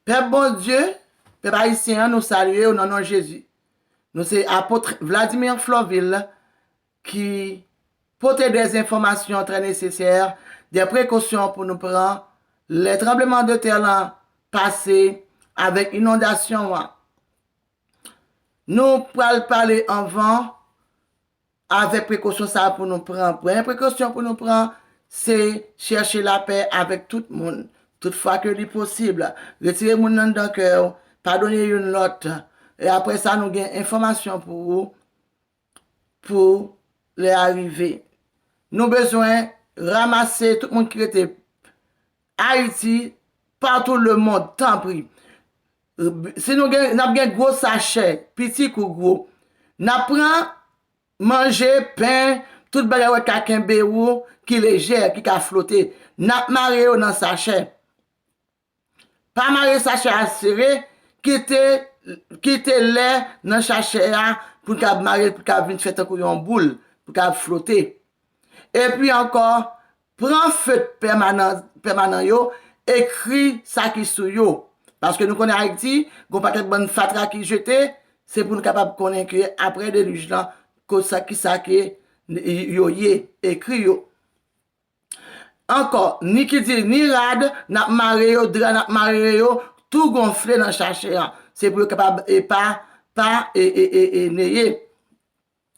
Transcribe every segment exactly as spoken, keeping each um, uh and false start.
Pèp Bondye, pèp ayisyen an, nou salye w nan non Jezi. Nou se apot Vladimir Florvil ki pote des informations très nécessaires, des précautions pou nou pran lè tranbleman de tè lan pase avèk inondasyon an. Nou pral pale anvan avèk prekosyon sa pou nou pran. Premye prekosyon pou nou pran, se chèche lapè avèk tout moun, tout fwa ke li posib. Retire moun nan anndan kè w, padone youn lòt. E apre sa, nou gen enfòmasyon pou ou, pou lè a rive. Nou bezwen ranmase tout moun ki rete Ayiti, partout le monde, tanpri. Si nou gen, n ap gen gwo sachè, piti kou gwo, n ap pran manje, pen, tout bagay wè ka kenbe ou, ki lejè, ki ka flote. N ap mare yo nan sachè. Pa mare sachè a sere, kite, kite lè nan sachè a pou l ka mare, pou l ka vin fè tankou yon boul, pou l ka flote. Epi ankò, pran fèt pèmanan, pèmanan yo, ekri sa ki sou yo. Paske nou konnen Ayiti, gon pakèt bann fatra ki jete, se pou nou kapab konnen ke apre delij lan, ko sa, ki sa ke yo ye, ekri yo. Ankò, ni ki di, ni rad, n ap mare yo, dra n ap mare yo, tou gonfle nan sachè an. Se pou yo kapab, e pa, pa, e, e, e, e neye.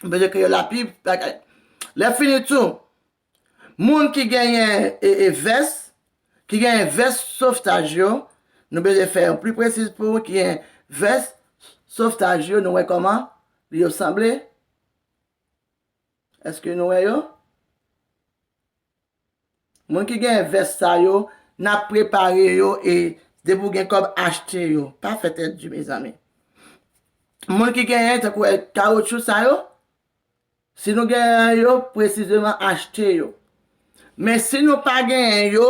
M bezwen kreye la pi bagay. Lè fini tou, moun ki genyen, e, e, vès, ki genyen vès sovtaj yo, nou bezwen fè yon pli presiz pou ki genyen vès sovtaj yo, nou wè kòman yo sanble. Èske nou wè yo? Moun ki gen vès sa yo, n ap prepare yo e depi w gen kòb, achte yo. Pa fè tèt di, mezanmi. Moun ki genyen, tankou kawotchou sa yo, si nou genyen yo, presizeman achte yo. Men si nou pa genyen yo,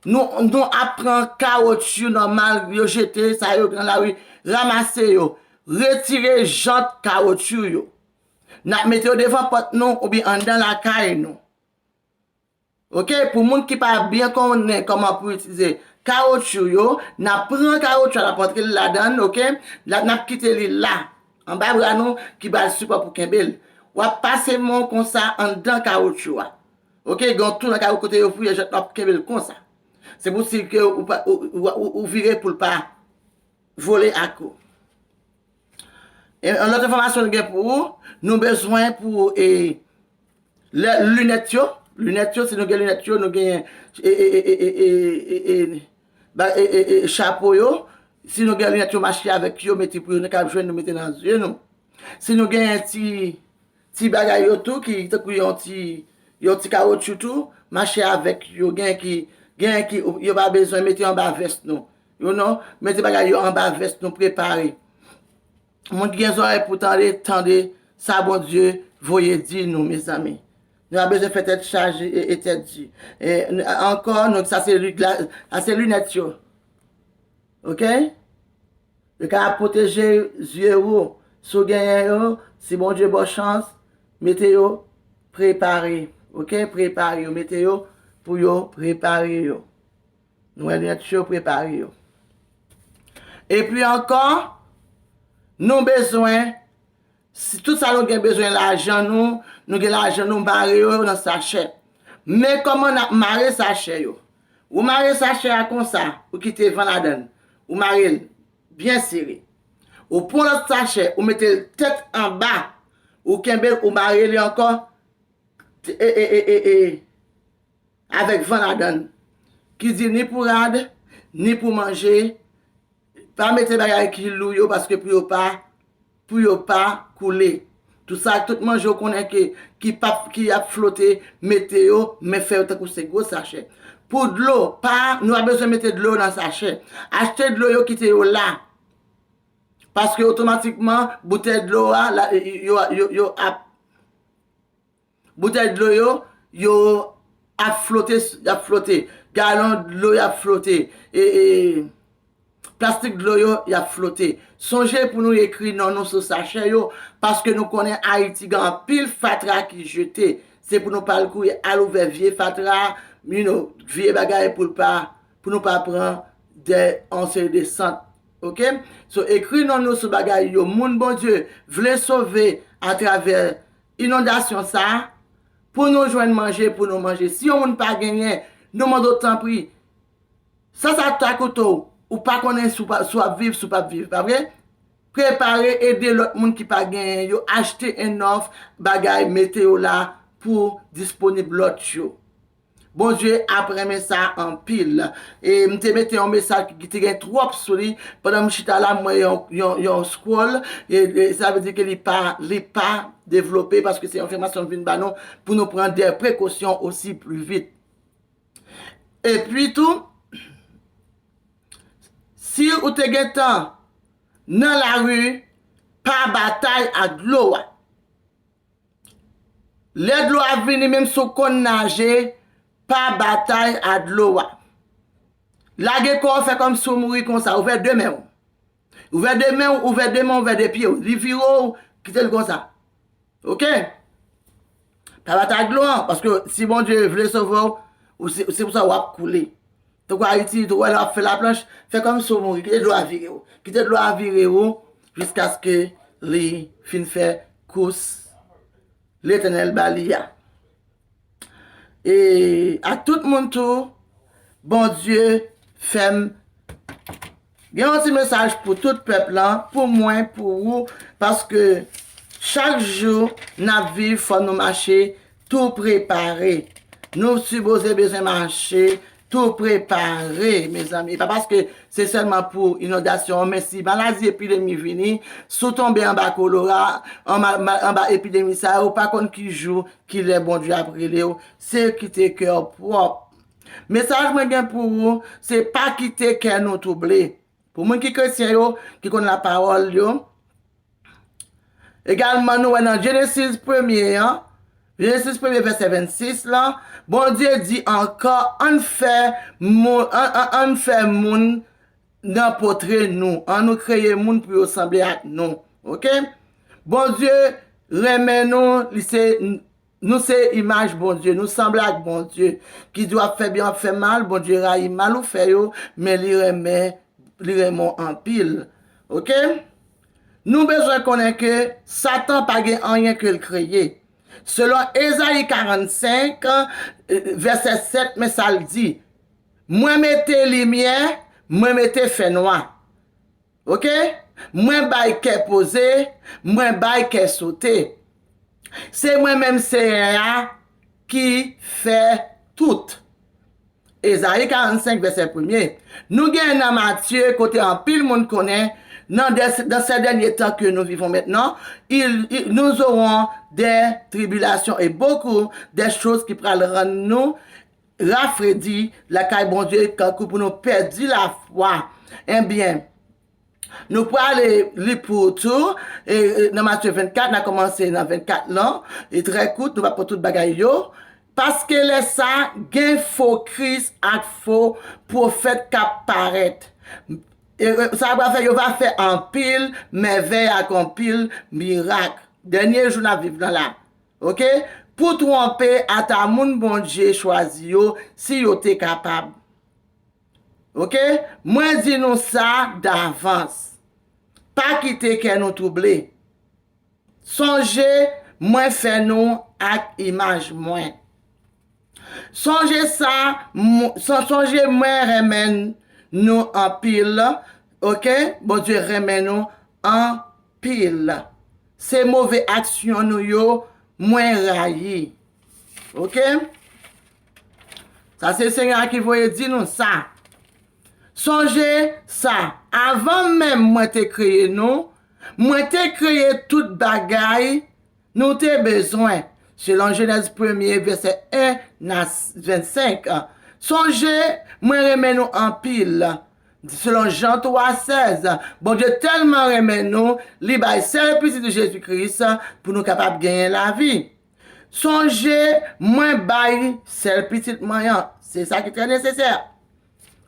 nou, nou ap pran kawotchou nòmal, yo jete, sa yo nan lari, ranmase yo. Retire jant kawotchou yo. N ap mete yo devan pòt nou oubyen anndan lakay nou. Oke, pou moun ki pa byen konnen kòman pou itilize kawotchou yo, n ap pran kawotchou a, n ap antre l ladan l, oke? N ap, n ap kite li la, anba bra nou, ki ba l sipò pou kenbe l. W ap pase men w konsa anndan kawotchou a. Oke, gen yon twou nan kawotchou kote yo fouye jant la, w ap kenbe l konsa. Se pou si ke ou pa, ou, ou, ou, ou vire pou l pa vole ak ou. E, yon lòt enfòmasyon nou gen pou ou, nou bezwen pou, e, lè, linèt yo, linèt yo, si nou gen linèt yo, nou gen, e, e, e, e, e, e, e, ba, e, e, e, chapo yo, si nou gen linèt yo, mache avèk yo, mete pou yo, nou ka jwenn nou mete nan zye nou. Si nou gen ti, ti bagay yo tou, ki tankou yon ti, yon ti kawotchou tou, mache avèk yo, gen ki, gen ki, yo pa bezwen mete anba vès nou. Yo non, mete bagay yo anba vès nou, prepare. Moun ki gen zòrèy pou tande, tande sa Bondye voye di nou, mezanmi. Nou pa bezwen fè tèt chaje e, e tèt di. E, n-, ankò, nou, sa se li-, la, sa se linèt yo. Oke? Yo ka pwoteje zye ou. Si w genyen yo, si Bondye ba w chans, mete yo prepare. Oke? Prepare yo. Mete yo pou yo prepare yo. Nou wè, linèt yo prepare yo. Epi ankò, nou bezwen, si tout sa nou gen bezwen, lajan nou, nou gen lajan nou, mare yo nan sachè. Men kòman n ap mare sachè yo? Ou mare sachè a konsa, ou kite van ladan l. Ou mare l byen sere. Ou pran lòt sachè, ou mete l tèt anba, ou kenbe l, ou mare li ankò, e, e, e, e, e, avèk van ladan l. Ki di ni pou rad, ni pou manje, pa mete bagay ki lou yo, paske pou yo pa, pou yo pa koule. Tout sa, tout manje w konnen ke, ki p ap, ki ap flote, mete yo, men fè yo tankou se gwo sachè. Pou dlo, pa, nou pa bezwen mete dlo nan sachè. Achte dlo yo, kite yo la. Paske otomatikman, boutèy dlo a, la, yo, yo, yo ap Boutèy dlo yo, yo ap flote, y ap flote. Galon dlo y ap flote. E, e, plastik dlo yo, y ap flote. Sonje pou nou ekri non nou sou sachè yo, paske nou konnen Ayiti gen anpil fatra ki jete. Se pou nou pa al kouri al ouvè vye fatra, you know, vye bagay pou l pa, pou nou pa pran de, yon seri de sant. Oke? So, ekri non nou sou bagay yo. Moun Bondye vle sove atravè inondasyon sa a, pou nou jwenn manje, pou nou manje. Si yon moun pa genyen, nou mande w tanpri, sa sa ta koute w, ou pa konnen si w pa, si w ap viv, si w p ap viv, pa vre? Prepare, ede lòt moun ki pa genyen yo, achte enòf bagay, mete yo la pou disponib lòt yo. Bondye ap renmen sa anpil. E m te mete yon mesaj ki, ki te gen twòp sou li. Pandan m chita la, m wè yon, yon, yon scroll. E, e sa vle di ke li pa, li pa devlope, paske se yon enfòmasyon m vin ba nou pou nou pran de prekosyon osi pli vit. Epi tou, si ou te gentan nan lari, pa batay ak dlo a. Lè dlo a vini, menm si w konn naje, pa batay ak dlo a. Lage kò w, fè kòmsi w mouri konsa, ouvè de men w. Ouvè de men w, ouvè de men w, ouvè de pye w. Li vire w, kite l konsa. Oke? Pa batay ak dlo an, paske si Bondye vle sove w, ou se, se pou sa w ap koule. Tankou Ayiti, tankou lè w ap fè laplanch, fè kòmsi w mouri, kite dlo a vire w. Kite dlo a vire w jiskaske li fin fè kous Letènèl ba li a. E ak tout moun tou, Bondye fè m gen yon ti mesaj pou tout pèp lan, pou mwen, pou ou, paske chak jou n ap viv, fò nou mache tou prepare. Nou sipoze bezwen mache tou prepare, mezanmi. E pa paske se sèlman pou inondasyon, men si maladi, epidemi vini, si w tonbe anba kolera, anba, anba epidemi sa yo, ou pa konn ki jou, ki lè Bondye ap rele w, se kite kè w pwòp. Mesaj mwen gen pou ou, se pa kite kè nou twouble. Pou moun ki kretyen yo, ki konn lapawòl yo, egalman nou wè nan Jenesis premye an, Jenesis premye vèsè vennsis lan, Bondye di ankò, ann fè moun, ann, ann, ann fè moun nan potre nou, ann nou kreye moun pou yo sanble ak nou. Oke? Bondye renmen nou, li se Nou se imaj Bondye, nou sanble ak Bondye. Ki di w ap fè byen, w ap fè mal, Bondye rayi mal ou fè yo, men li renmen, li renmen w anpil. Oke? Nou bezwen konnen ke Satan pa gen anyen ke l kreye. Selon Ezayi karannsenk, vèsè sèt, men sa l di, Mwen mete limyè, mwen mete fènwa. Oke? Mwen bay kè poze, mwen bay kè sote. Se mwen menm Seyè a ki fè tout. Ezayi karannsenk, vèsè premye. Nou gen nan Matye, kote anpil moun konnen, nan, dans ces derniers temps que nous vivons maintenant, il, il, nous aurons des tribulations et beaucoup de choses ki pral rann nou rafredi lakay Bondye, kankou pou nou pèdi lafwa. Ebyen, nou prale li pou tou, e, e, nan Matye vennkat, n a kòmanse nan vennkat lan, e trè kout, nou pa pran tout bagay yo. Paske lè sa, gen fo Kris ak fo pwofèt k ap parèt. E, e, sa va fè, yo va fè anpil mèvèy ak anpil mirak. Dènye jou n ap viv nan la. Oke? Pou twonpe ata moun Bondye chwazi yo, si yo te kapab. Oke? Mwen di nou sa davans. Pa kite kè nou twouble. Sonje, mwen fè nou ak imaj mwen. Sonje sa, m-, son-, sonje mwen renmen nou anpil, oke? Bondye renmen nou anpil. Se move aksyon nou yo, mwen rayi. Oke? Sa se Senyè a ki voye di nou sa. Sonje sa, avan menm mwen te kreye nou, mwen te kreye tout bagay nou te bezwen, selon Jenèz premye, vèsè en a vennsenk. Sonje, mwen renmen nou anpil. Selon Jan twa sèz, Bondye tèlman renmen nou, li bay sèl Pitit li Jezi Kris pou nou kapab genyen lavi. Sonje, mwen bay sèl Pitit mwen an. Se sa ki trè nesesè.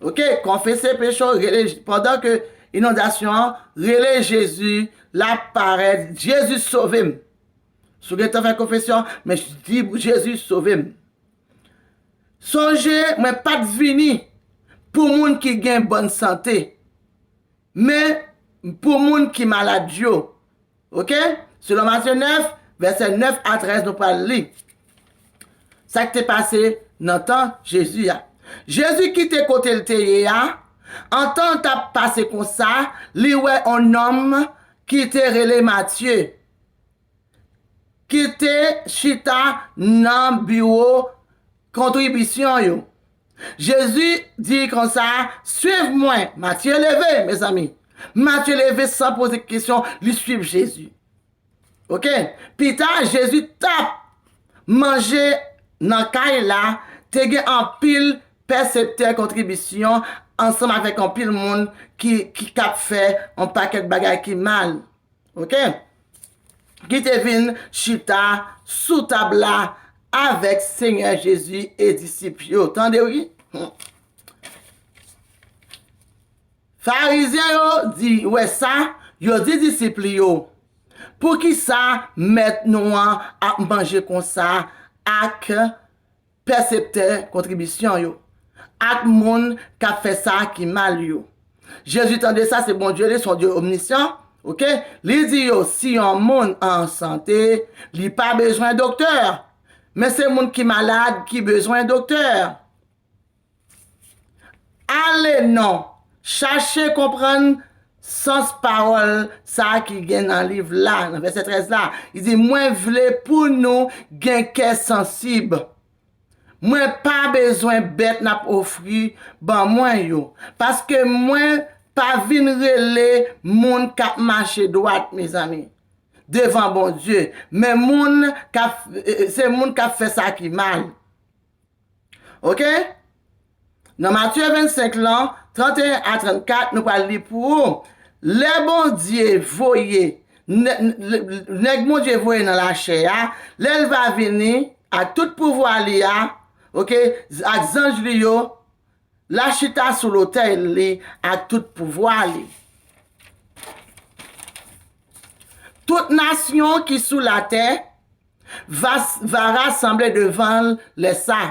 Oke, konfese peche w, rele, pandan ke inondasyon an, rele Jezi, l ap parèt, Jezi sove m. Si w gentan fè konfesyon, men di, Jezi sove m. Sonje, mwen pa t vini pou moun ki gen bòn sante, men pou moun ki malad yo. Oke? Selon Matye nèf, vèsè nèf a trèz, nou pral li. Sa k te pase nan tan Jezi a. Jezi kite kote l te ye a, antan l t ap pase konsa, li wè yon nonm ki te rele Matye, ki te chita nan biwo kontribisyon yo. Jezi di konsa, "Suiv mwen." Matye leve, mezanmi. Matye leve san poze kesyon, li suiv Jezi. Oke? Pita, Jezi t ap manje nan kay la, te gen anpil pèseptè kontribisyon ansanm avèk anpil moun ki, ki t ap fè yon pakèt bagay ki mal. Oke? Ki te vin chita sou tab la avèk Senyè Jezi e disip yo. Tande wi. Farizyen yo di, wè sa, yo di disip li yo, "Poukisa mèt nou an ap manje konsa ak pèseptè kontribisyon yo, ak moun k ap fè sa ki mal yo?" Jezi tande sa, se Bondye li, se yon Dye omnisyan, oke? Li di yo, "Si yon moun an sante, li pa bezwen doktè, men se moun ki malad ki bezwen doktè. Ale non, chache konprann sans pawòl sa ki gen nan liv la, nan vèsè trèz la." Li di, "Mwen vle pou nou gen kè sansib. Mwen pa bezwen bèt n ap ofri ban mwen yo, paske mwen pa vin rele moun k ap mache dwat, mezanmi, devan Bondye, men moun k ap, se moun k ap fè sa ki mal." Oke? Nan Matye vennsenk lan, trannteyen a trannkat, nou pral li pou ou. Lè Bondye voye, nè-, nè-, nèg Bondye voye nan lachè a, lè l va vini ak tout pouvwa li a, oke, ak zanj li yo, l a chita sou lotèl li ak tout pouvwa li. Tout nasyon ki sou latè va, va rasanble devan l lè sa.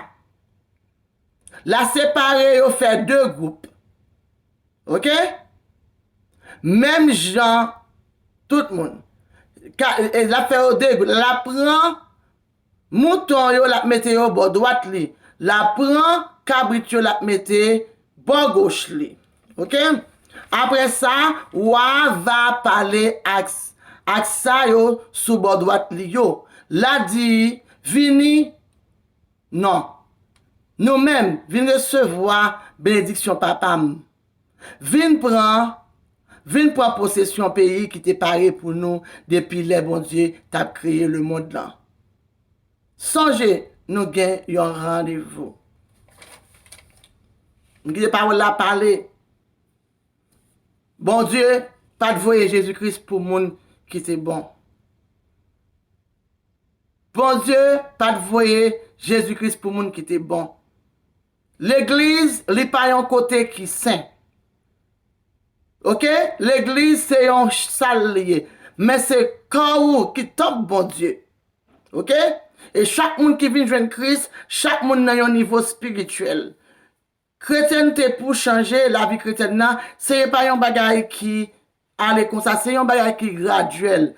L a separe yo fè de gwoup. Oke? Menm jan tout moun. Ka, e, l ap fè yo de gwoup. L ap pran mouton yo, l ap mete yo bò dwat li. L ap pran kabrit yo, l ap mete bò goch li. Oke? Apre sa, wa a va pale ak, ak sa yo sou bò dwat li yo. L a di, "Vini, non. Nou menm, vin resevwa benediksyon Papa m. Vin pran, vin pran posesyon peyi ki te pare pou nou depi lè Bondye t ap kreye lemonn lan." Sonje, nou gen yon randevou. M kite pawòl la pale. Bondye pa t voye Jezi Kris pou moun ki te bon. Bondye pa t voye Jezi Kris pou moun ki te bon. Legliz, li pa yon kote ki sen. Oke? Legliz, se yon sal li ye. Men se kò ou ki tanp Bondye. Oke? E chak moun ki vin jwenn Kris, chak moun nan yon nivo espirityèl. Kretyènte pou chanje, lavi kretyèn nan, se pa yon bagay ki ale konsa, se yon bagay ki gradyèl.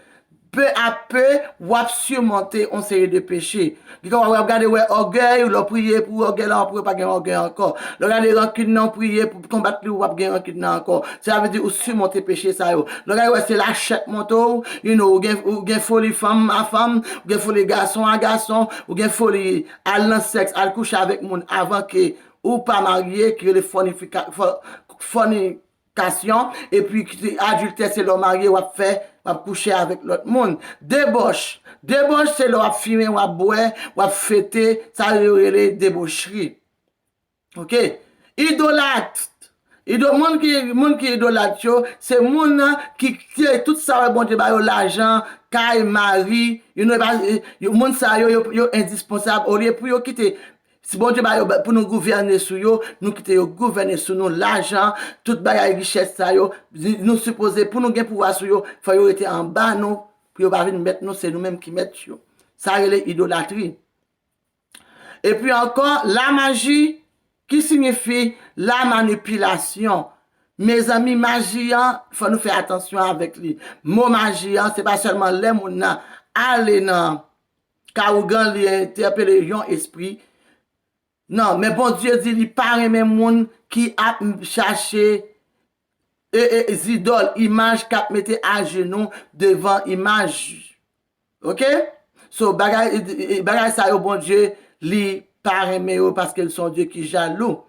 Pe a pe, w ap simonte yon seri de peche. Li ka w ap gade wè ògèy, lè w priye pou ògèy la, w ap wè pa gen ògèy ankò. Lè w gade rankin nan, w priye pou konbat li, w ap gen rankin nan ankò. Sa vle di ou simonte peche sa yo. Lè w gade wè se lachèt monte w, you know, ou gen, ou gen foli fanm a fanm, ou gen foli gason a gason, ou gen foli al nan sèks, al kouche avèk moun avan ke ou pa marye, ki rele fònifika-, fò-, fònikasyon, epi ki adiltè se lè w marye w ap fè, w ap kouche avèk lòt moun. Debòch, debòch se lè w ap fimen, w ap bwè, w ap fete, sa yo rele debochri. Oke? Idolat, ido-, moun ki, moun ki idolat yo, se moun nan ki kite tout sa wè Bondye ba yo, lajan, kay, mari, you know, pa, yo, moun sa yo, yo, yo endispansab. Olye pou yo kite Si Bondye ba yo pou nou gouvène sou yo, nou kite yo gouvène sou nou. Lajan, tout bagay richès sa yo, nou sipoze, pou nou gen pouvwa sou yo, fò yo rete anba nou, pou yo pa vin mèt nou, se nou menm ki mèt yo. Sa rele idolatri. Epi ankò, lamaji, ki siyifi la manipilasyon. Mezanmi, maji an, fò nou fè atansyon avèk li. Mo maji an, se pa sèlman lè moun nan ale nan ka ougan, li entèpele yon espri. Non, men Bondye di li pa renmen moun ki ap chache e, e, zidòl, imaj, k ap mete ajenou devan imaj. Oke? So, bagay, e, e, bagay sa yo, Bondye, li pa renmen yo paske l se yon Dye ki jalou.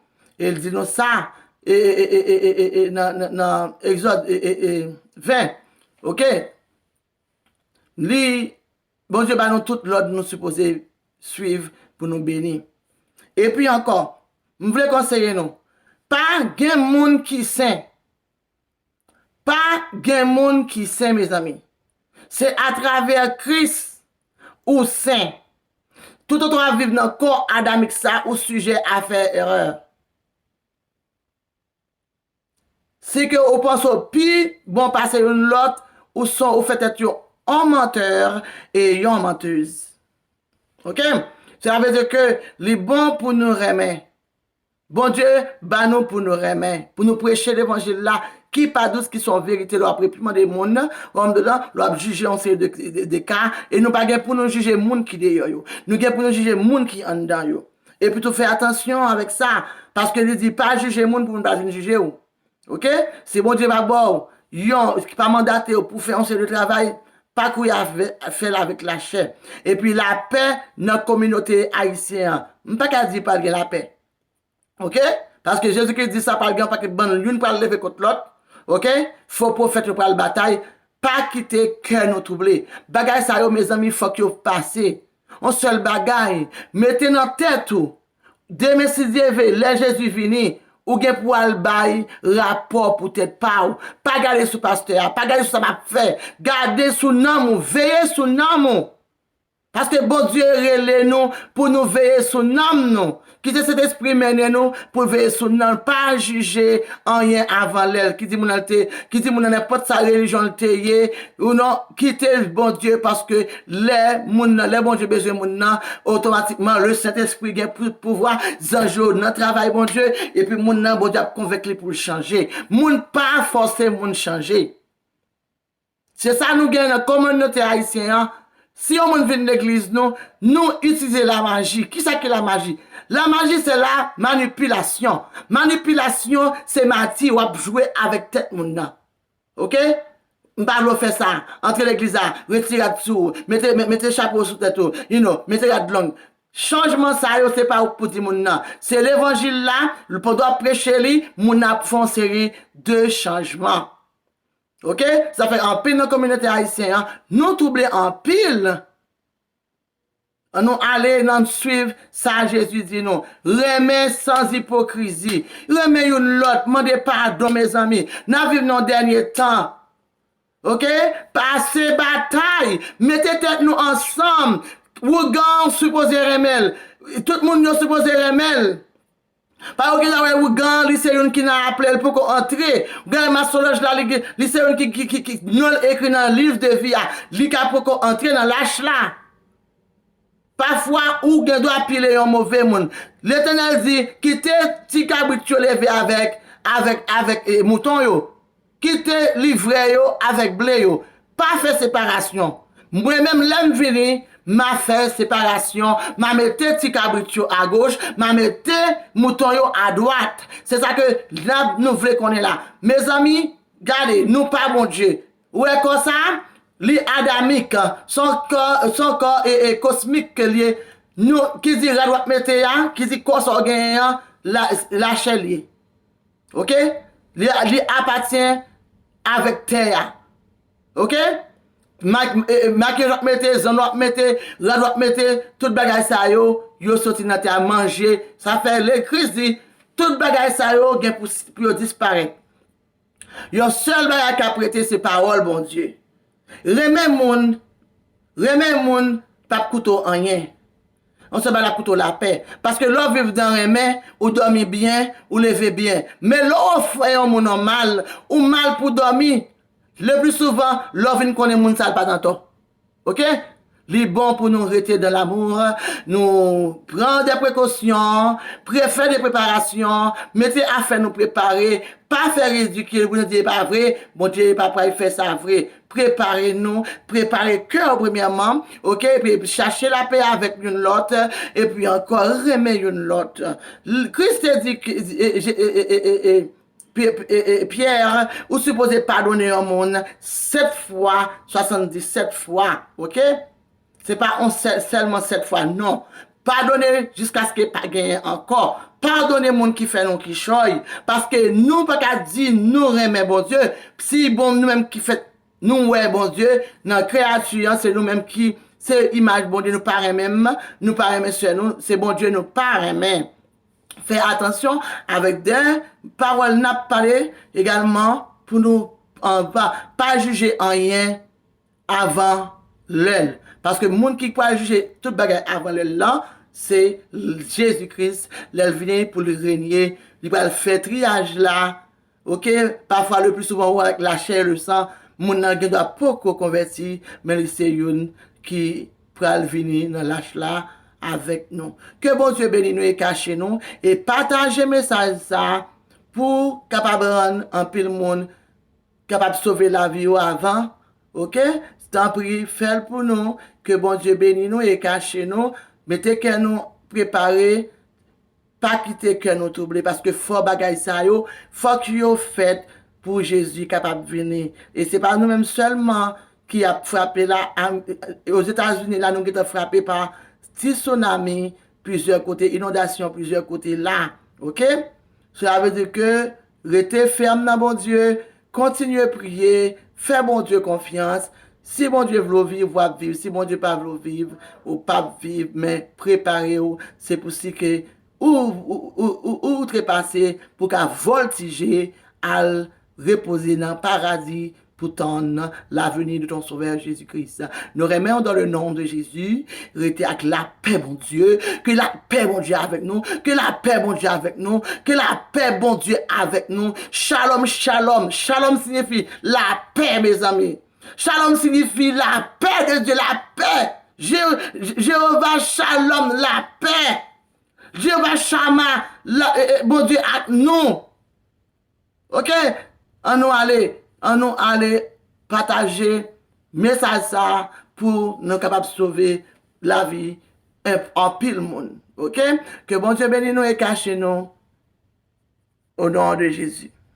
E l di nou sa e, e, e, e, e, e, e, nan, nan, nan Egzòd e, e, e, ven. Oke? Li, Bondye ba nou tout lòd nou sipoze swiv pou nou beni. Epi ankò, m vle konseye nou, pa gen moun ki sen. Pa gen moun ki sen, mezanmi. Se atravè Kris ou sen. Toutotan w ap viv nan kò adamik sa, ou sijè a fè erè. Si ke ou panse w pi bon pase youn lòt, ou son, ou fè tèt yo yon mantè e yon mantèz. Oke? Sa vle di ke li bon pou nou renmen. Bondye ba nou pou nou renmen, pou nou preche levanjil la, ki pa dous, ki se yon verite, lè w ap reprimande moun nan, w ap, lè w ap jije yon seri de, de, de ka, e nou pa gen pou nou jije moun ki deyò yo. Nou gen pou nou jije moun ki anndan yo. Epi tou, fè atansyon avèk sa, paske li di, pa jije moun pou moun pa vin jije w. Oke? Si Bondye pa ba w yon, pa mandate w pou fè yon seri de travay, pa kouri a fè, fè l avèk lachè. Epi lapè nan kominote ayisyen an. M pa ka di pa gen lapè. Oke? Paske Jezikri di sa pral gen yon pakèt bann youn pral leve kont lòt. Oke? Fo pwofèt yo pral batay. Pa kite kè nou twouble. Bagay sa yo, mezanmi, fòk yo pase. Yon sèl bagay, mete nan tèt ou, demen si Dye ve, lè Jezi vini, ou gen pou al bay rapò pou tèt pa w. Pa gade sou pastè a, pa gade sou sa m ap fè. Gade sou nanm ou, veye sou nanm ou. Paske Bondye rele nou pou nou veye sou nanm nou. Kite Sentespri mennen nou pou veye sou nanm. Pa jije anyen avan lè l. Ki timoun nan te, ki timoun nan nenpòt sa relijyon l te ye, ou non, kite Bondye, paske lè moun nan, lè Bondye bezwen moun nan, otomatikman, le Sentespri gen pou, pouvwa, zanj yo nan travay Bondye, epi moun nan, Bondye ap konvenk li pou l chanje. Moun pa fòse moun chanje. Se sa nou gen nan kominote ayisyen an. Si yon moun vin legliz nou, nou itilize lamaji. Kisa ki lamaji? Lamaji se la manipilasyon. Manipilasyon se mati, w ap jwe avèk tèt moun nan. Oke? M pa vle w fè sa. Antre legliz la, retire rad sou ou, mete, me-, mete chapo sou tèt ou, you know, mete rad long. Chanjman sa yo, se pa ou k pou di moun nan. Se levanjil la, pandan w ap preche li, moun nan ap fè yon seri de chanjman. Oke? Sa fè anpil nan kominote ayisyen an, nou twouble anpil. Ann nou ale, ann swiv sa Jezi di nou. Renmen san ipokrizi. Renmen youn lòt, mande padon, mezanmi. N ap viv nan dènye tan. Oke? Pase batay. Mete tèt nou ansanm. Ougan sipoze renmen l. Tout moun yo sipoze renmen l. Pa ou gentan wè ougan, li se youn ki nan aple, l poko antre. Ou gen Masolòj la, li, gen- li se youn ki, ki, ki, ki non l ekri nan liv de vi a. Li ka poko antre nan lach la. Pafwa, ou gen dwa pile yon move moun. Letènèl di, kite ti kabrit yo leve avèk, avèk, avèk, e, mouton yo. Kite livrè yo avèk ble yo. Pa fè separasyon. Mwen menm, lè m vini, m a fè separasyon. M a mete ti kabrit yo agoch, m a mete mouton yo adwat. Se sa ke n ap, nou vle konnen la. Mezanmi, gade, nou pa Bondye. Ou wè kò sa? Li adamik. Se yon kò, se yon kò e, e kosmik ke l ye. Nou, ki di rad w ap mete a, ki di kò sa w genyen an, la, lachè l ye. Oke? Li, li apatyen avèk tè a. Oke? Mak-, e, e, makiyaj w ap mete, zanno w ap mete, rad w ap mete, tout bagay sa yo, yo soti nan tè a, manje. Sa fè Lekris di, tout bagay sa yo gen pou, pou yo disparèt. Yon sèl bagay k ap rete, se pawòl Bondye. Renmen moun, renmen moun p ap koute w anyen. Yon sèl bagay l ap koute w lapè. Paske lè w viv nan renmen, ou dòmi byen, ou leve byen. Men lè w fè yon moun yon mal, ou mal pou dòmi. Le pli souvan, lè w vin konnen moun sa, l pa t antò. Oke? Li bon pou nou rete dans l'amour, nou pran de prekosyon, pre, fè de preparasyon, mete afè nou prepare, pa fè ridikil pou nou di e pa vre, Bondye pa pral fè sa vre. Prepare nou, prepare kè w premyèman, oke, epi chache lapè avèk youn lòt, epi ankò renmen youn lòt. Kris te di, Pyè, ou sipoze padone yon moun sèt fwa, swasanndisèt fwa, oke? Se pa on sèl, sèlman sèt fwa, non. Padone jiskaske pa genyen ankò. Padone moun ki fè nou kichòy, paske nou pa ka di nou renmen Bondye, si bon nou menm ki fèt, nou wè Bondye nan kreyati an, se nou menm ki, se imaj Bondye, nou pa renmen m, nou pa renmen sè nou, se Bondye nou pa renmen. Fè atansyon avèk de pawòl n ap pale egalman pou nou pa, pa jije anyen avan lè l. Paske moun ki pral jije tout bagay avan lè l lan, se Jezi Kris, lè l vini pou li renye, li pral fè triyaj la, oke? Pafwa, le pli souvan, ou avèk lachè e le san, moun nan gendwa poko konvèti, men li se youn ki pral vini nan lach la avèk nou. Ke Bondye beni nou e kache nou, e pataje mesaj sa pou kapab rann anpil moun kapab sove lavi yo avan, oke? Tanpri, fè l pou nou, ke Bondye beni nou e kache nou, mete kè nou prepare, pa kite kè nou twouble, paske fò bagay sa yo, fòk yo fèt pou Jezi kapab vini. E se pa nou menm sèlman ki ap frape la, Ozetazini la, nou gentan frape pa ti tsunami plizyè kote, inondasyon plizyè kote la, oke? Sela vle di ke rete fèm nan Bondye, kontinye priye, fè Bondye konfyans. Si Bondye vle w viv, w ap viv. Si Bondye pa vle w viv, ou p ap viv, men prepare w. Se pou si ke ou, ou, ou, ou, ou trepase pou ka vòltije al repoze nan paradi pou tann la venue de ton Sauveur Jésus-Christ. Nou renmen w dans le nom de Jésus. Rete ak lapè Bondye. Ke lapè Bondye avèk nou. Ke lapè Bondye avèk nou. Ke lapè Bondye avèk nou. Shalom, shalom. Shalom siyifi lapè, mezanmi. Shalom siyifi lapè de Dye, lapè. Je-, Jewova Shalom, lapè. Jewova Shama, la, e, e, Bondye ak nou. Oke? Ann nou ale, ann nou ale pataje mesaj sa a pou nou kapab sove lavi anp-, anpil moun. Oke? Ke Bondye beni nou e kache nou. Au nom de Jésus.